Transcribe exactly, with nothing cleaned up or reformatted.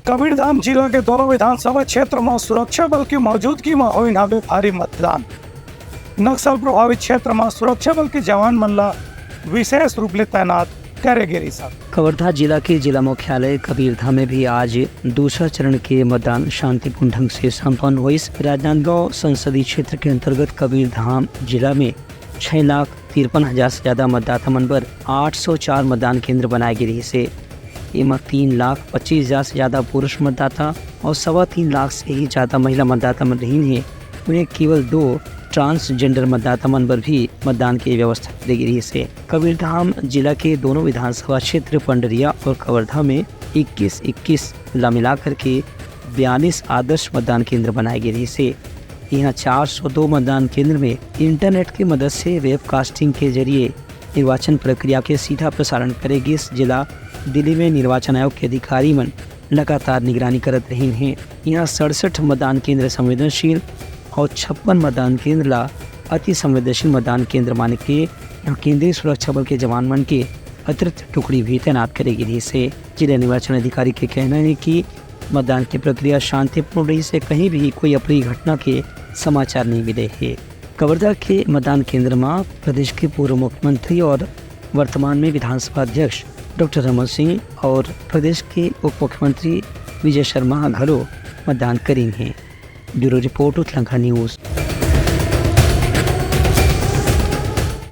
कबीरधाम जिला के दोनों विधानसभा क्षेत्र म सुरक्षा बल के मौजूदगी म होइस हावय भारी मतदान। नक्सल प्रभावित क्षेत्र म सुरक्षा बल के जवान मन ला विशेष रूप ले तैनात करे गे रिहिस। कवर्धा जिला के जिला मुख्यालय कबीरधाम में भी आज दूसरा चरण के मतदान शांतिपूर्ण ढंग से संपन्न होइस। राजनांदगांव संसदीय क्षेत्र के अंतर्गत कबीरधाम जिला में छह लाख तिरपन हजार से ज्यादा मतदाता मन बर आठ सौ चार मतदान केंद्र बनाए गे रिहिस हे। एमा तीन लाख पच्चीस हजार से ज्यादा पुरुष मतदाता और सवा तीन लाख से ही ज्यादा महिला मतदाता मन रहिन हे। उन्हें केवल दो ट्रांसजेंडर मतदाता मन बर भी मतदान के व्यवस्था करे गे रिहिस हे। कबीरधाम जिला के दोनों विधानसभा क्षेत्र पंडरिया और कवर्धा में इक्कीस इक्कीस ला मिलाकर के बयालीस आदर्श मतदान केंद्र बनाए गे रिहिस हे। यहाँ चार सौ दो मतदान केंद्र में इंटरनेट के मदद से वेबकास्टिंग के जरिए निर्वाचन प्रक्रिया के सीधा प्रसारण करे गिस, जेला दिल्ली में निर्वाचन आयोग के अधिकारी मन लगातार निगरानी करत रहिन हे। यहाँ सड़सठ मतदान केंद्र संवेदनशील और छप्पन मतदान केंद्र ला अति संवेदनशील मतदान केंद्र माने के यहाँ केंद्रीय सुरक्षा बल के जवान मन के अतिरिक्त टुकड़ी भी तैनात करे गे रिहिस हे। जिला निर्वाचन अधिकारी के कहना है कि मतदान की प्रक्रिया शांतिपूर्ण रहिस हे, कहीं भी कोई अप्रिय घटना के समाचार नहीं मिले हे। कवर्धा के मतदान केंद्र म प्रदेश के पूर्व मुख्यमंत्री और वर्तमान में विधानसभा अध्यक्ष डॉक्टर रमन सिंह और प्रदेश के उप मुख्यमंत्री विजय शर्मा घलो मतदान करिन हे। Bureau report, Utlangha news.